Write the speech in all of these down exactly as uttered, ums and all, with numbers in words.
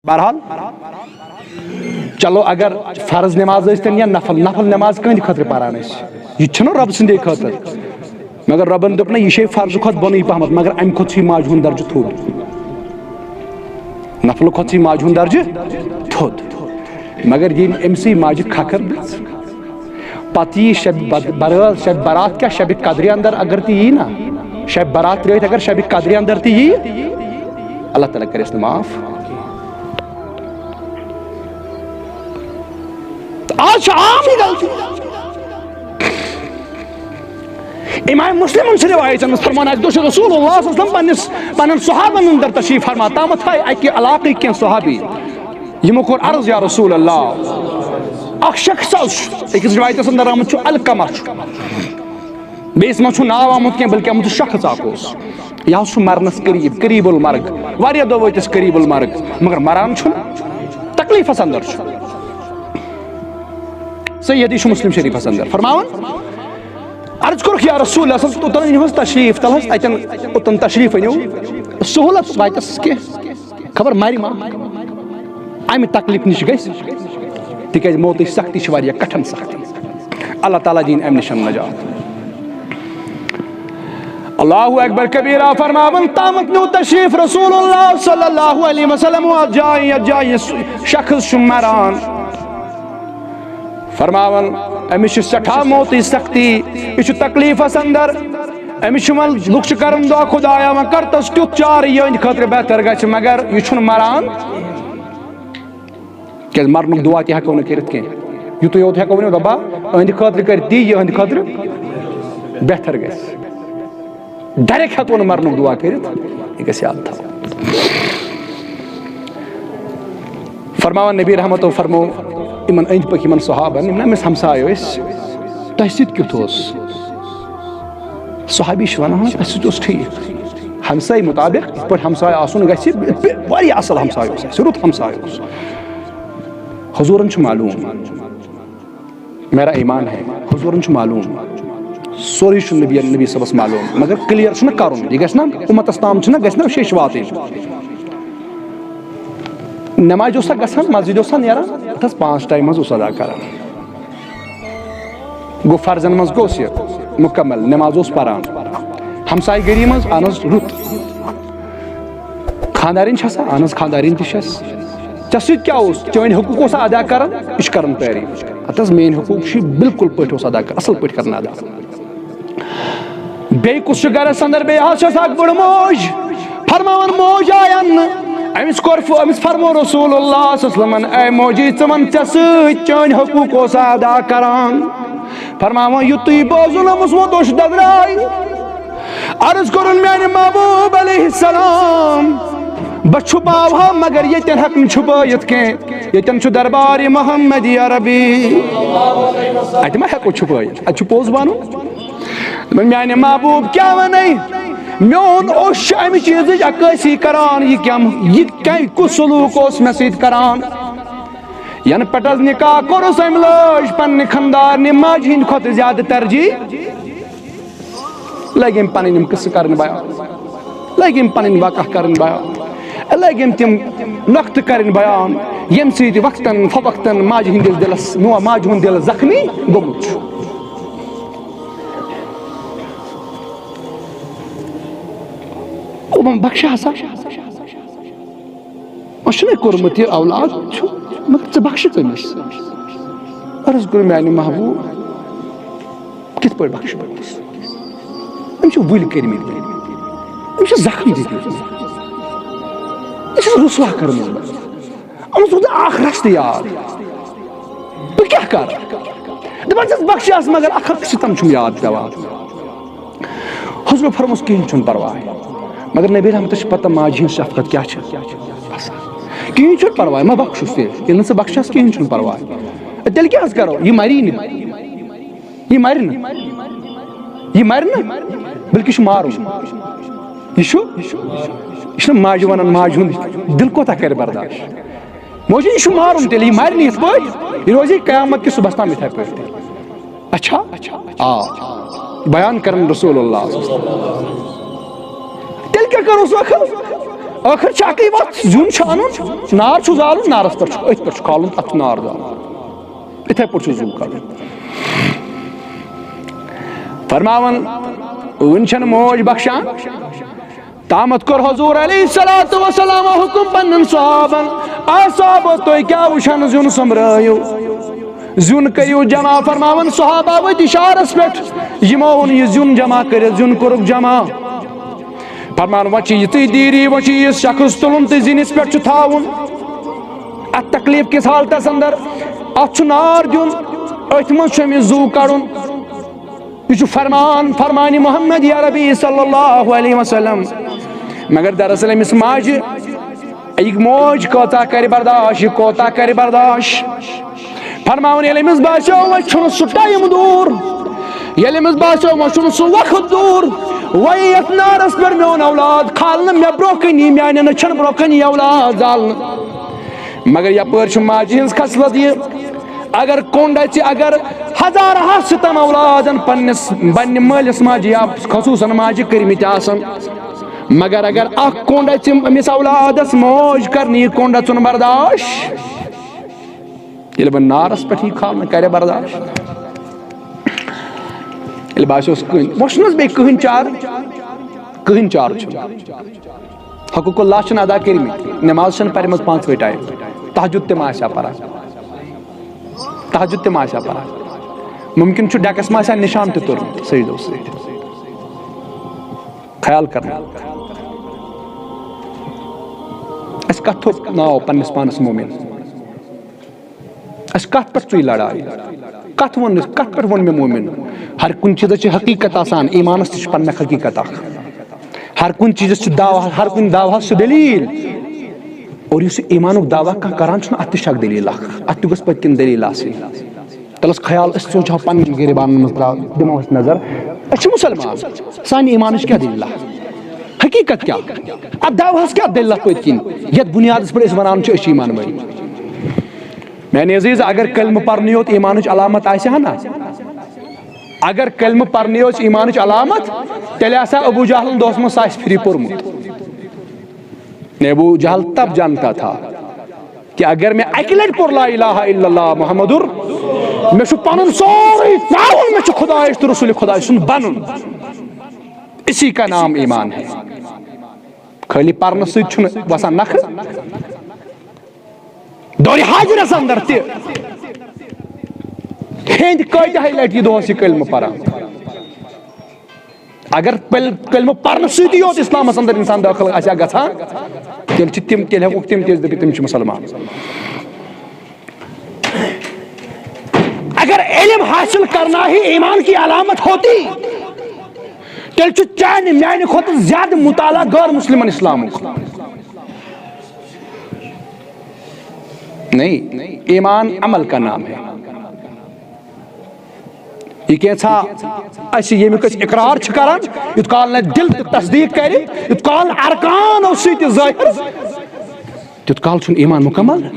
بہرحال، چلو، اگر فرض نماز ٲسۍ تن یا نفل، نفل نماز کٕہٕنٛدِ خٲطرٕ پران ٲسۍ؟ یہِ تہِ چھُنہٕ رۄب سٕنٛدے خٲطرٕ۔ مگر رۄبن دوٚپ نہ، یہِ چھے فرضہٕ کھۄتہٕ بۄنٕے پہمتھ، مگر امہِ کھۄتہٕ چھُے ماجہِ ہُنٛد درجہٕ تھوٚد۔ نفلہٕ کھۄتہٕ چھُے ماجہِ ہُنٛد درجہٕ تھوٚد۔ مگر ییٚمۍ أمۍ سٕے ماجہِ کھکھر دِژ، پتہٕ یی شب بد-، برٲژ، شب برات کیٛاہ، شب قدرِ اندر اگر تہِ یی نا، شب برات ترٲوِتھ اگر شب قدرِ اندر تہِ یی، اللہ تعالیٰ کرٮ۪س نہٕ معاف۔ تہٕ آز چھِ عام یہِ غلطی۔ امام مسلمن چھِ روایتن منٛز فرمان، اکہِ دۄہ چھُ رسول اللہ صلی اللہ علیہ وسلم پننِس، پننٮ۪ن صحابن اندر تشریف فرما، تامتھ آے اکہِ علاقٕکۍ کینٛہہ صحابی، یِمو کوٚر عرض، یا رسول اللہ، اکھ شخص حظ چھُ، أکِس روایتس اندر آمُت چھُ علقمہ چھُ، بیٚیِس منٛز چھُ ناو آمُت کینٛہہ، بلکہِ آمُت چھُ شخص اکھ اوس، یہِ حظ چھُ مرنس قریب، قریب المرگ، واریاہ دۄہ وٲتِس قریب المرگ، مگر مران چھُنہٕ، تکلیفس اندر چھُ۔ صحیح حدیث چھُ مسلم شریفس اندر فرماوان، عرض کوٚرُکھ، یا رسول اللہ صلی اللہ علیہ وسلم، توٚتن أنِو حظ تشریف، تل حظ اتٮ۪ن، اوٚتن تشریف أنِو، سہولت واتٮ۪س کینٛہہ، خبر مرِ ما، امہِ تکلیف نِش گژھِ، تِکیازِ موتٕچ سختی چھِ واریاہ کٹھن سختی۔ اللہ تعالیٰ دِیِن امہِ نِش نجات۔ اللہ اکبر کبیرہ فرماوان، تامتھ نیوٗ تشریف رسول اللہ صلی اللہ علیہ وسلم اتھ جایہِ، یتھ جایہِ یہِ شخص چھُ مران۔ فرماوان، أمِس چھِ سٮ۪ٹھاہ موتٕچ سختی، یہِ چھُ تکلیفس اندر، أمِس چھِ وۄنۍ، لُکھ چھِ کران دعا، خدایا وۄنۍ کر تس تیُتھ چارٕ یِہنٛدِ خٲطرٕ بہتر گژھِ، مگر یہِ چھُنہٕ مران۔ کیازِ مرنُک دعا تہِ ہٮ۪کو نہٕ کٔرِتھ کینٛہہ، یُتُے یوت ہٮ۪کو ؤنِتھ، دپا، أہنٛدِ خٲطرٕ کرِ تی، یِہنٛدِ خٲطرٕ بہتر گژھِ۔ ڈائریکٹ ہٮ۪کو نہٕ مرنُک دعا کٔرِتھ، یہِ گژھِ یاد تھاوُن۔ فرماوان نبی رحمتو فرمو یِمن أنٛدۍ پٔکۍ یِمن صحابن، یِم نہ أمِس ہمسایہِ ٲسۍ، تۄہہِ سۭتۍ کیُتھ اوس؟ صحابی چھُ ونان، اسہِ سۭتۍ اوس ٹھیٖک۔ ہمسایہِ مطابق، یِتھ پٲٹھۍ ہمسایہِ آسُن گژھِ، واریاہ اصل ہمسایہِ اوس اسہِ، رُت ہمسایہِ اوس۔ حضوٗرن چھُ معلوم، میرا ایمان ہے، حضوٗرن چھُ معلوم، سورُے چھُ نبی، نبی صٲبس معلوم، مگر کلیر چھُنہٕ کرُن، یہِ گژھِ نہ امتس تام چھُنہ، گژھِ نہ شیش واتٕنۍ۔ نمازِ اوس سا گژھان، مسجد اوس سا نیران، اتھ ٲس پانٛژھ ٹایم منٛز اوس ادا کران۔ گوٚو فرضن منٛز گوٚو یہِ مکمل، نماز اوس پران، ہمسایہِ گٔری منٛز، اہن حظ، رُت۔ خانٛدارِنۍ چھےٚ سا؟ اہن حظ، خانٛدارِنۍ تہِ چھَس۔ ژےٚ سۭتۍ کیٛاہ اوس؟ چٲنۍ حقوٗق اوس سا ادا کران؟ یہِ چھُ کران پیروی۔ ہتہٕ حظ، میٲنۍ حقوٗق چھِ بالکل پٲٹھۍ اوس ادا کران، اصل پٲٹھۍ کران ادا۔ بیٚیہِ کُس چھُ گرس اندر؟ بیٚیہِ حظ چھَس اکھ بٔڑ موج۔ فرماوان موج آے اننہٕ۔ أمِس کوٚر ف-، أمِس فرموو رسول اللہ صلی اللہ علیہ وسلمن، اے موجی، ژٕ وَن، ژےٚ سۭتۍ چٲنۍ حقوٗق اوسا ادا کران؟ فرماوان، یُتُے بوزُن أمِس ووٚتُش ددراے۔ عرض کوٚرُن، میانہِ محبوب علیہ السلام، بہٕ چھُپاوہا، مگر ییٚتٮ۪ن ہٮ۪کہٕ نہٕ چھُپٲیِتھ کینٛہہ۔ ییٚتٮ۪ن چھُ دربارِ محمدی عربی۔ اتہِ ما ہٮ۪کو چھُپٲیِتھ؟ اتہِ چھُ پوٚز ونُن۔ دوٚپُن، میانہِ محبوب، کیٛاہ ونے؟ میون اوٚش چھُ امہِ چیٖزٕچ عکٲسی کران۔ یہِ کیٛاہ، یہِ کیٛاہ، کُس سلوٗک اوس مےٚ سۭتۍ کران؟ ینہٕ پٮ۪ٹھ حظ نکاح کوٚرُس، أمۍ لٲج پننہِ خانٛدارنہِ ماجہِ ہٕنٛدِ کھۄتہٕ زیادٕ ترجیح۔ لٲگۍ أمۍ پنٕنۍ یِم قصہٕ کرٕنۍ بیان، لٲگۍ أمۍ پنٕنۍ واقعہ کرٕنۍ بیان، لٲگۍ أمۍ تِم نۄقطہٕ کرٕنۍ بیان، ییٚمہِ سۭتۍ وقتاً فوقتاً ماجہِ ہٕنٛدِس دِلس، مو-، ماجہِ ہُنٛد دِل زخمی گوٚمُت چھُ۔ یِمن بخشہِ ہسا۔ وۄنۍ چھُنَے کوٚرمُت یہِ اولاد چھُ، مگر ژٕ بخشہِ تٔمِس۔ عرض کوٚر، میانہِ محبوب، کِتھ پٲٹھۍ بخشہٕ بہٕ أمِس؟ أمۍ چھِ وٕلۍ کٔرمٕتۍ، أمۍ چھِ زخم دِتمٕتۍ، أمۍ چھِ رسوا کٔرمٕژ۔ أمِس روٗد نہٕ اکھ رستہٕ یاد۔ بہٕ کیٛاہ کرٕ؟ دپان چھَس بخشس، مگر اکھ اکھ ستم چھُم یاد پٮ۪وان۔ حضور فرموس، کِہیٖنۍ چھُنہٕ پرواے۔ مگر نبی رحمتس چھِ پتہ ماجہِ ہٕنٛز شفقت کیٛاہ چھِ۔ بس۔ کِہیٖنۍ چھُنہٕ پرواے، مہ بخشُس تیٚلہِ۔ ییٚلہِ نہٕ ژٕ بخشس، کِہیٖنۍ چھُنہٕ پرواے۔ تیٚلہِ کیٛاہ حظ کرو؟ یہِ مری نہٕ۔ یہِ مرِ نہٕ۔ یہِ مرِ نہٕ، بلکہِ چھُ مارُن۔ یہِ چھُ، یہِ چھُنہٕ ماجہِ ونان، ماجہِ ہُنٛد دِل کوتاہ کرِ برداش۔ موجی، یہِ چھُ مارُن تیٚلہِ، یہِ مَرِ نہٕ یِتھ پٲٹھۍ، یہِ روزِ قیامت کِس صُبحس تام یِتھَے پٲٹھۍ۔ اچھا؟ آ۔ بیان کرن رسول اللہ۔ تیٚلہِ کیٛاہ کَرو سُہ ٲخٕر؟ ٲخٕر چھِ اَکٕے وَتھ، زیُن چھُ اَنُن، نار چھُ زالُن، نارَس پٮ۪ٹھ چھُ، أتھۍ پٮ۪ٹھ چھُ کھالُن، تَتھ چھُ نار زالُن۔ یِتھَے پٲٹھۍ چھُ زُو کَڑُن۔ فرماوان، وٕنہِ چھَنہٕ موج بخشان۔ تامَتھ کوٚر حضور علیہ الصلوۃ والسلام حُکُم پنٛنٮ۪ن صحابن، "اے صحابو، تُہۍ کیٛاہ وٕچھان، زیُن سۄمبرٲیِو، زیُن کٔرِو جمع؟" فرماوان صحابہ ؤتھۍ اِشارَس پٮ۪ٹھ، یِمو اوٚن یہِ زیُن جمع کٔرِتھ، زیُن کوٚرُکھ جمع۔ فرمان، وۄنۍ چھِ یِژٕے دیٖری، وۄنۍ چھُ یہِ شخص تُلُن تہٕ زِنِس پٮ۪ٹھ چھُ تھاوُن۔ اَتھ تکلیٖف کِس حالتَس اندر، اَتھ چھُ نار دیُن، أتھۍ منٛز چھُ أمِس زُو کَڑُن۔ یہِ چھُ فرمان، فرمانِ محمد عربی صلی اللہ علیہ وسلم۔ مگر دراصل أمِس ماجہِ، یہِ موج کوتاہ کَرِ برداش، یہِ کوتاہ کَرِ برداش؟ فرماوان، ییٚلہِ أمِس باسیو، وۄنۍ چھُنہٕ سُہ ٹایم دوٗر، ییٚلہِ أمِس باسیو، وۄنۍ چھُنہٕ سُہ وقت دوٗر، وۄنۍ یَتھ نارَس پٮ۪ٹھ میون اولاد کھالنہٕ مےٚ برونٛہہ کَنی، میٛانٮ۪ن أچھَن برونٛہہ کَنی اولاد زالنہٕ۔ مگر یَپٲرۍ چھُ ماجہِ ہٕنٛز خصلت یہِ، اگر کوٚنٛڈ اَژِ، اگر ہزارٕ ہَتھ سِتَم اولادَن پنٛنِس، پنٛنہِ مٲلِس ماجہِ یا خصوٗصاً ماجہِ کٔرمٕتۍ آسَن، مگر اگر اَکھ کوٚنٛڈ اَژِ أمِس اولادَس، موج کَرنہٕ یہِ کوٚنٛڈ اَژُن برداش۔ ییٚلہِ وۄنۍ نارس پٮ۪ٹھ یی کھالنہٕ، کرِ برداش؟ ییٚلہِ باسیوس کٕہٕنۍ، وۄنۍ چھُنہٕ حظ بیٚیہِ کٕہٕنۍ چارٕ؟ کٕہٕنۍ چارٕ چھُنہٕ۔ حقوق اللہ چھِنہٕ ادا کٔرمٕتۍ، نماز چھَنہٕ پرِمٕژ پانٛژوَے ٹایم، تہجد تہِ ما آسہِ ہا پران؟ تہجد تہِ ما آسہِ ہا پران؟ ممکن چھُ ڈٮ۪کس ما آسہِ ہا نشان تہِ توٚرمُت سجدو سۭتۍ؟ خیال کرنہٕ۔ اَسہِ کتھ تھوٚو ناو پننِس پانس مومن؟ اَسہِ کَتھ پٮ۪ٹھ ژُے لڑایہِ؟ کَتھ ووٚن، کَتھ پٮ۪ٹھ ووٚن مےٚ مومن؟ ہر کُنہِ چیٖزَس چھِ حقیٖقت آسان، ایٖمانَس تہِ چھِ پنٛنہِ حقیٖقت اَکھ۔ ہر کُنہِ چیٖزَس چھِ دعوا، ہر کُنہِ دعواہَس چھِ دٔلیٖل۔ اور یُس یہِ ایٖمانُک دعوا کانٛہہ کَران چھُنہٕ، اَتھ تہِ چھِ اَکھ دٔلیٖل اَکھ، اَتھ تہِ گوٚژھ پٔتۍ کِنۍ دٔلیٖل آسٕنۍ۔ تَلَس خیال، أسۍ سونٛچہو پنٛنٮ۪ن غریٖبانَن منٛز، ترٛاو، دِمو أسۍ نظر، أسۍ چھِ مُسلمان، سانہِ ایٖمانٕچ کیٛاہ دٔلیٖلہ؟ حقیٖقت کیٛاہ؟ اَتھ دعواہَس کیٛاہ دٔلیٖلہ پٔتۍ کِنۍ، یَتھ بُنیادَس پٮ۪ٹھ أسۍ وَنان چھِ أسۍ چھِ ایٖمان وٲلۍ؟ میانہِ عزیز، اگر کلمہٕ پرنٕے یوت ایمانٕچ علامت آسہِ ہا نا، اگر کلمہٕ پرنٕے یوت ایمانٕچ علامت، تیٚلہِ آسہِ ہا ابو جہلن دۄہس منٛز ساسہِ پھِرِ پوٚرمُت۔ ابو جہل تب جانتا تھا کہ اگر مےٚ اکہِ لٹہِ پوٚر لا الہ الا اللہ محمد، مےٚ چھُ پنُن سورُے ترٛاوُن، مےٚ چھُ خدایس تہٕ رسول خدایہِ سُنٛد بنُن۔ اسی کا نام ایمان ہے۔ خٲلی پرنہٕ سۭتۍ چھُنہٕ وسان نکھٕ۔ دورِ حاجرس اندر تہِ ہیٚنٛدۍ کۭتیاہ لٹہِ یہِ دۄہس یہِ کلمہٕ پران۔ اگر پل-، کلمہٕ پرنہٕ سۭتی یوت اسلامس اندر انسان دٲخل آسہِ ہا گژھان، تیٚلہِ چھِ تِم، تیٚلہِ ہٮ۪کوکھ تِم تہِ أسۍ دٔپِتھ تِم چھِ مسلمان۔ اگر علم حاصل کرنا ہی ایمان کی علامت ہوتی، تیٚلہِ چھُ چانہِ میانہِ کھۄتہٕ زیادٕ مطالعہ غٲر مسلمن اسلامُک۔ نہیں، ایمان عمل کا نام ہے۔ یہِ کینٛژھا اَسہِ ییٚمیُک أسۍ اقرار چھِ کران، یُتھ کال نہٕ دِل تہِ تصدیٖق کرِ، یُتھ کال نہٕ ارکانو سۭتۍ تہِ ظٲہِر، تیُتھ کال چھُنہٕ ایمان مُکمل۔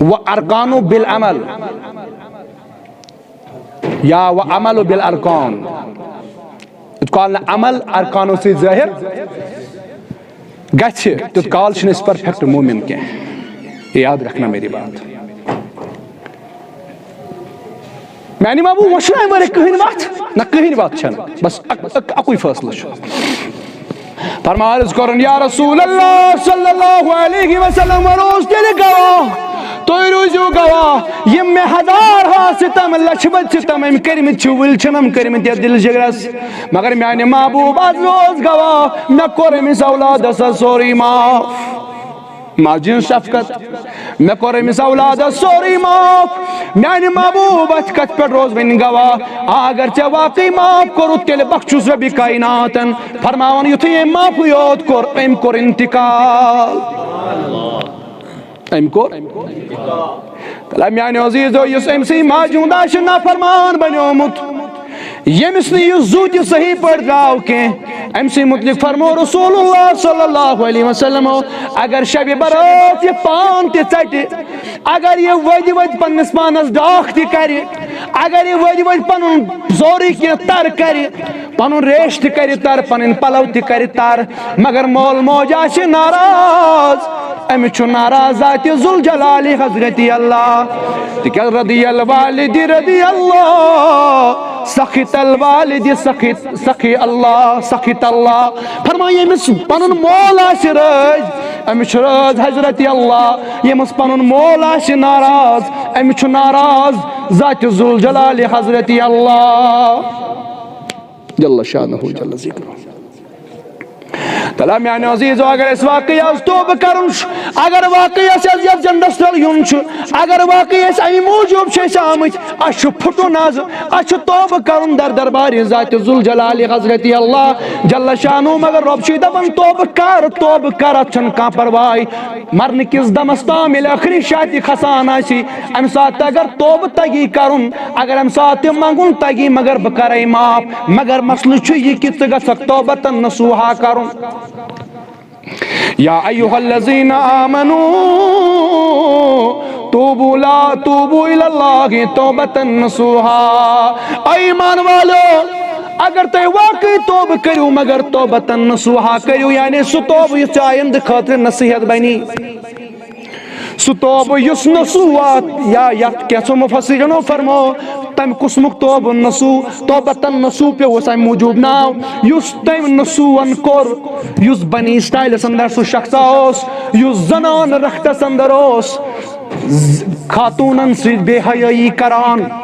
و ارکانو بالعمل۔ یا و عمل بالارکان۔ یُتھ کال نہٕ عمل ارکانو سۭتۍ ظٲہِر گژھِ، تیُتھ کال چھِنہٕ أسۍ perfect مومن کینٛہہ۔ یاد رکھنا میری بات۔ میانہِ محبوب، وۄنۍ چھُنہٕ اَمہِ ورٲے کٕہٕنۍ وَتھ، نہ کٕہٕنۍ وَتھ چھَنہٕ۔ بس اَک-، اَک-، اَکُے فٲصلہٕ چھُ۔ فرمان عرض کرُن، یا رسول اللہ صلی اللہ علیہ وسلم، وۄنۍ روز تیٚلہِ گواہ، تُہۍ روٗزِو گواہ، یِم مےٚ ہزار ہا ستم، لچھِ بد ستم أمۍ کٔرمٕتۍ چھِ، ؤلۍ چھِنم کٔرمٕتۍ یتھ دِل جگرس، مگر میانہِ محبوب از روز گواہ، مےٚ کوٚر أمِس اولادس سورُے معاف۔ ماجہِ ہٕنٛز شفقت۔ مےٚ کوٚر أمِس اولادس سورُے معاف۔ میانہِ محبوب، اتھ کتھ پٮ۪ٹھ روز وۄنۍ گواہ۔ آ، اگر ژےٚ واقعی معاف کوٚرُتھ، تیٚلہِ بخشُس رۄبِ کائناتن۔ فرماوان، یُتھُے أمۍ معافٕے یوت کوٚر، أمۍ کوٚر انتقال۔ أمۍ کوٚر۔ تَلہ میانیو عزیزو، یُس أمۍ سٕے ماجہِ ہُنٛد آسہِ نافرمان بنیومُت، ییٚمِس نہٕ یہِ زُو تہِ صحیح پٲٹھۍ درٛاو کینٛہہ، أمۍ سٕے مُتعلِق فرمو رسول اللہ صلی اللہ علیہ وسلم، اگر شبِ برات یہِ پان تہِ ژٹہِ، اگر یہِ ؤدِ ؤدِ پننِس پانس ڈاکھ تہِ کرِ، اگر یہِ ؤدۍ ؤدۍ پنُن سورُے کینٛہہ تر کرِ، پنُن ریش تہِ کرِ تر، پنٕنۍ پلو تہِ کرِ تر، مگر مول موج آسہِ ناراض، أمِس چھُ ناراض ذاتِ ذوالجلالِ حضرتِ اللہ۔ تِکیٛازِ رضی الوالدِ رضی اللہ، سخط الوالدِ سخط، سخی اللہ، سخط اللہ۔ فرمایہِ، ییٚمِس پنُن مول آسہِ رٲضۍ، أمِس چھُ رٲضۍ حضرتِ اللہ۔ ییٚمِس پنُن مول آسہِ ناراض، أمِس چھُ ناراض ذاتِ ذوالجلالِ حضرتِ اللہ جل شانہ جل ذکرہ۔ تلا میانیو عزیزو، اگر أسۍ واقعی آز توبہٕ کرُن چھُ، اگر واقعی اَسہِ آز یَتھ جنڈس تل یُن چھُ، اگر واقعی أسۍ اَمہِ موٗجوٗب چھِ أسۍ آمٕتۍ، اَسہِ چھُ پھُٹُن آز، اَسہِ چھُ توبہٕ کرُن در دربارِ ذاتِ ذوالجلالِ حضرتِ اللہ جل شانہ۔ مگر رۄب چھُے دپان، توبہٕ کر، توبہٕ کر، اَتھ چھُنہٕ کانٛہہ پرواے۔ مرنہٕ کِس دمس تام ییٚلہِ ٲخری شاتہِ کھسان آسہِ، امہِ ساتہٕ اگر توبہٕ تگی کرُن، اگر امہِ ساتہٕ تہِ منگُن تگی، مگر بہٕ کرے معاف۔ مگر مسلہٕ چھُ یہِ کہِ ژٕ گژھکھ توبتن نصوحا کرُن۔ یا ایھا الذین آمنوا توبوا لا، توبوا الی اللہ توبتن نصوحا۔ اے ایمان والو، اگر تُہۍ واقعی توبہٕ کٔرِو، مگر توبتن نصوحا کٔرِو، یعنی سُہ توبہٕ یُس ژےٚ آیندٕ خٲطرٕ نصیحت بنی۔ سُہ توبہٕ یُس نصوحا، یا یتھ کینٛژھو مفسرینو فرمو، تمہِ قسمُک توبہٕ نصوح، توبتن نصوح پیوٚوُس امہِ موٗجوٗب ناو، یُس تٔمۍ نصوحن کوٚر، یُس بنی اسرائیلس اندر سُہ شخصا اوس، یُس زنان رختس اندر اوس، ز-، خاتوٗنن سۭتۍ بے حیٲیی کران۔